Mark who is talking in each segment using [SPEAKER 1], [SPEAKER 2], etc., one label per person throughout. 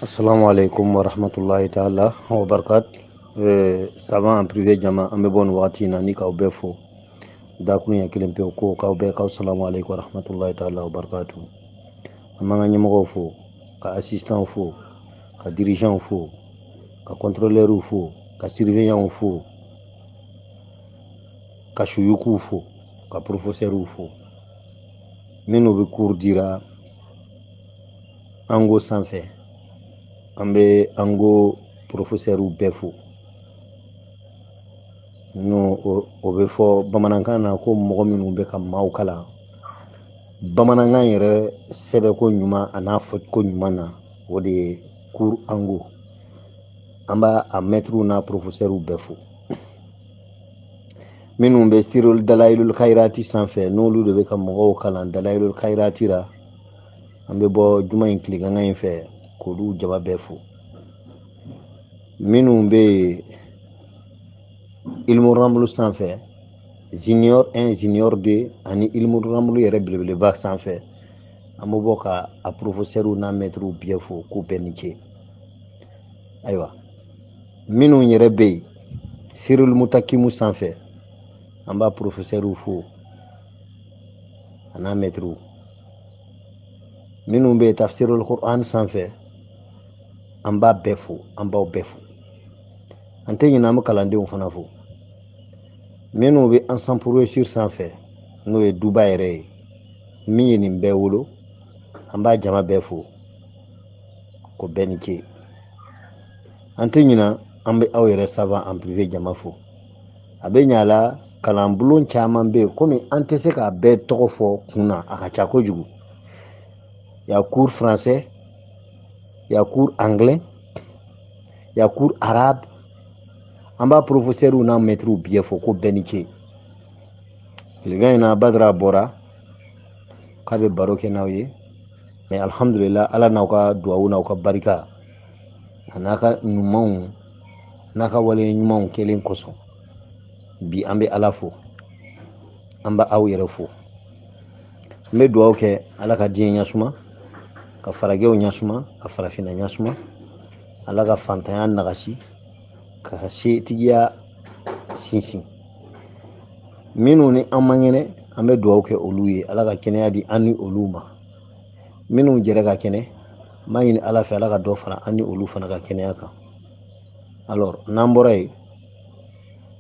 [SPEAKER 1] Assalamu alaikum wa rahmatullahi ta'ala wa barakat. Savant en privé jama, an bɛ bɔ nin wagati in na ni k'aw bɛɛ fo. Dakun ɲɛ kelen pewu ko k'aw bɛɛ k'aw salamu alaikum wa rahmatullahi ta'ala wa barakatu. An b'an ka ɲɛmɔgɔw fo, ka assistant fo, ka dirigeant fo, ka contrôleur fo, ka surveillant fo, ka suyukuw fo, ka professeur fo. Minnu bɛ cours dira ango sanfɛ, an bɛ ango professeur bɛɛ fo. N'o o bɛ fɔ bamanankan na ko mɔgɔ minnu bɛ ka maaw kalan bamanankan yɛrɛ sɛbɛnko ɲuman a n'a fɔko ɲuman na, o de ye cours ango. An b'a a maîtres n'a professeurs bɛɛ fo. Minnu bɛ sirol dalayilul khayrati sanfɛ, n'olu de bɛ ka mɔgɔw kalan dalayilul khayrati la, an bɛ bɔ juma in tilegangan in fɛ k'olu jama bɛɛ fo. Minnu bɛ yen ilmu ramulu sanfɛ, junior 1, junior 2 ani ilmu ramulu yɛrɛ belebeleba sanfɛ, an bɛ bɔ ka a professeur n'a maîtres bɛɛ fo k'u bɛɛ ni ce. Ayiwa, minnu yɛrɛ bɛ yen sirul mutakimu sanfɛ, an b'a professeur fo a n'a maîtres. Minnu bɛ yen tafsirul Qur'an sanfɛ, an b'a bɛɛ fo, an b'aw bɛɛ fo. An tɛ ɲinɛ an bɛ kalandenw fana fo. Minnu bɛ ensemble pour réussir sanfɛ, n'o ye duba yɛrɛ ye, min ye nin bɛɛ wolo, an b'a jama bɛɛ fo ko bɛɛ ni ce. An tɛ ɲinɛ an bɛ aw yɛrɛ savant en privé jama fo. A bɛ ɲa la kalanbulon caman bɛ yen, komi an tɛ se k'a bɛɛ tɔgɔ fɔ kun na, a ka ca kojugu. Y a cours français, y a cours anglais, y a cours arabe. An b'a professeur n'a maîtres bɛɛ fo ko bɛɛ ni ce. Tilegan in na Badara bɔra k'a bɛ baro kɛ n'aw ye, mais alhamdulillah, Ala n'aw ka duwawu n'aw ka barika a n'a ka ɲumanw n'a ka wale ɲumanw kɛlen kosɔn, bi an bɛ Ala fo, an bɛ aw yɛrɛ fo. N bɛ duwawu kɛ Ala ka diɲɛ ɲɛsuma, ka farajɛw ɲɛsuma, ka farafinna ɲɛsuma, Ala ka fantanya nagasi, ka setigiya sinsin. Minnu ni an man kɛnɛ, an bɛ duwawu kɛ olu ye, Ala ka kɛnɛya di an ni olu ma. Minnu jɛra ka kɛnɛ, n b'a ɲini Ala fɛ, Ala ka dɔ fara an ni olu fana ka kɛnɛya kan. Alors, n'an bɔra yen,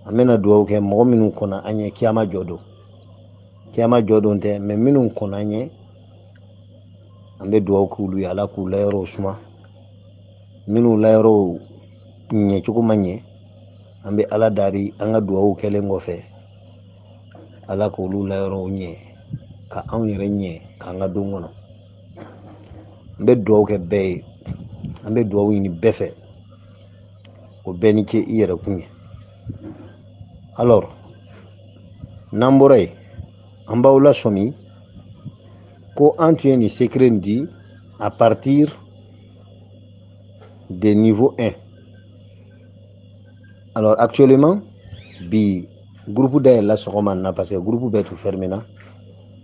[SPEAKER 1] an bɛna duwawu kɛ mɔgɔ minnu kɔnna an ɲɛ kiyama jɔ don. Kiyama jɔ don tɛ, mais minnu kɔnna an ɲɛ, an bɛ duwawu k'olu ye, Ala k'u layɔrɔw suma. Minnu layɔrɔw ɲɛcogo ma ɲɛ, an bɛ Ala dari an ka duwawu kɛlen kɔfɛ, Ala k'olu layɔrɔw ɲɛ, ka anw yɛrɛ ɲɛ, k'an ka don kɔnɔ. An bɛ duwawu kɛ bɛɛ ye, an bɛ duwawu ɲini bɛɛ fɛ, o bɛɛ ni ce i yɛrɛ kun ye. Alors, n'an bɔra yen, an b'aw lasɔmi ko an tun ye nin secret in di à partir de niveau 1. Alors actuellement, bi groupe dayɛlɛla sɔgɔma na, parce que groupe bɛɛ tun fermé na.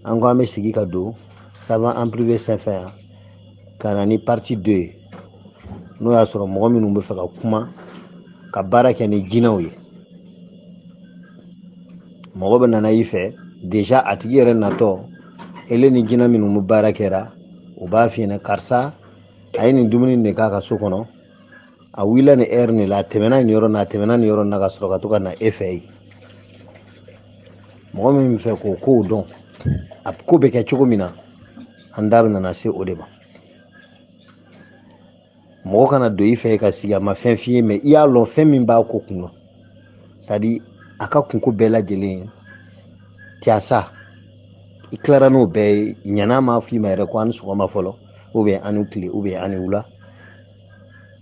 [SPEAKER 1] An ko an bɛ sigi ka don savant en privé sanfɛ yan ka na ni partie 2 ye, n'o y'a sɔrɔ mɔgɔ minnu bɛ fɛ ka kuma ka baara kɛ ni jinɛw ye. Mɔgɔ bɛ nana i fɛ déjà, a tigi yɛrɛ natɔ ele ni jinɛ minnu bɛ baara kɛra, o b'a f'i ɲɛna karisa a ye nin dumuni de k'a ka so kɔnɔ, a wulila nin heure nin la, a tɛmɛna nin yɔrɔ na, a tɛmɛna nin yɔrɔ na, ka sɔrɔ ka to ka na e fɛ yen. Mɔgɔ min bɛ fɛ k'o kow dɔn, a ko bɛ kɛ cogo min na, an da bɛ nana se o de ma. Mɔgɔ kana don i fɛ ka sigi a ma fɛn f'i ye, mais i y'a lɔn fɛn min b'a ko kun na, c'est à dire a ka kunko bɛɛ lajɛlen tiasa, i tilara n'o bɛɛ ye, ɲan'a ma f'i ma yɛrɛ ko an ni sɔgɔma fɔlɔ, ou bien an ni tile, ou bien an ni wula,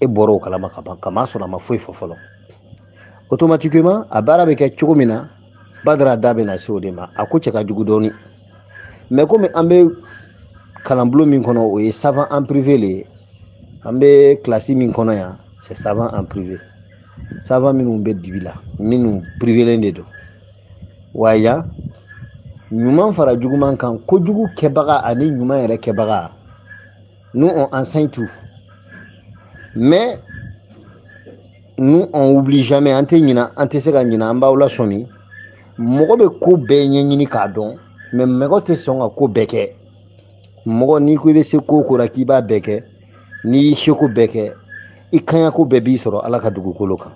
[SPEAKER 1] e bɔra o kalama ka ban, kama sɔrɔ a ma foyi fɔ fɔlɔ. Automatiquement, a baara bɛ kɛ cogo min na, Badara da bɛ na se o de ma. A ko cɛ ka jugu dɔɔni, mais komi an bɛ kalanbulon min kɔnɔ, o ye savant en privé le ye. An bɛ kilasi min kɔnɔ yan, c'est savant en privé. Savant minnu bɛ dibi la, minnu privélen de don. Wa yan, ɲuman fara juguman kan, kojugu kɛbaga ani ɲuman yɛrɛ kɛbaga, nous on enseigne tout. Mais nous, on oublie jamais, an tɛ ɲina, an tɛ se ka ɲina, an b'aw lasɔmi. Mɔgɔ bɛ ko bɛɛ ɲɛɲini k'a dɔn, mais mɔgɔ tɛ sɔn ka ko bɛɛ kɛ. Mɔgɔ n'i ko i bɛ se ko o ko la k'i b'a bɛɛ kɛ, n'i y'i seko bɛɛ kɛ, i kaɲako bɛɛ b'i sɔrɔ Ala ka dugukolo kan.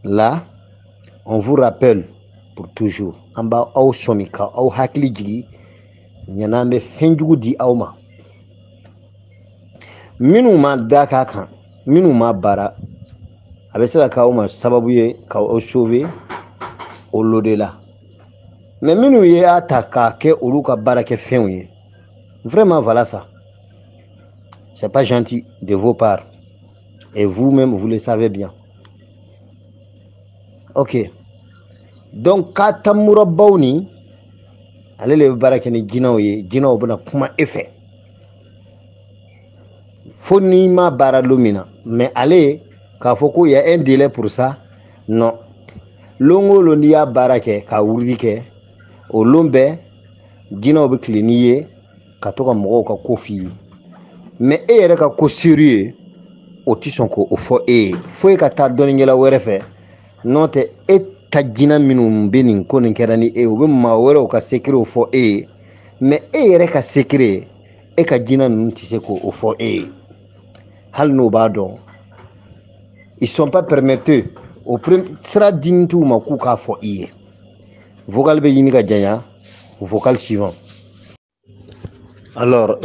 [SPEAKER 1] Là, on vous rappelle pour toujours, an b'aw sɔmi ka aw hakili jigin, ɲana an bɛ fɛn jugu di aw ma. Minnu ma da k'a kan, minnu ma baara, a bɛ se ka k'aw ma sababu ye k'aw sauver au l'au-delà. Mais minnu ye a ta k'a kɛ olu ka baarakɛfɛnw ye, vraiment, voilà ça. C'est pas gentil de vos parts. Et vous-même, vous le savez bien. Ok. Donc, katamurabaw ni ale le bɛ baara kɛ ni jinɛw ye, jinɛw bɛna kuma e fɛ fo n'i ma baara don min na. Mais ale k'a fɔ ko y a un délai pour ça, non. Lon o lon n'i y'a baara kɛ k'a wurudi kɛ, o lon bɛɛ jinɛw bɛ tilen n'i ye ka to ka mɔgɔw ka ko f'i ye. Mais e yɛrɛ ka ko sérieux, o tɛ sɔn k'o fɔ e ye fo e ka taa dɔnnikɛla wɛrɛ fɛ. N'o tɛ, e ta jinɛ minnu bɛ nin ko nin kɛra ni e ye, u bɛ maa wɛrɛw ka secretw fɔ e ye, mais e yɛrɛ ka secret, e ka jinɛ ninnu tɛ se k'o fɔ e ye. Hali n'o b'a dɔn, ils sont pas permettés o sira dini t'u ma k'u k'a fɔ i ye. Vocal bɛ ɲini ka janya. Vocal suivant alors.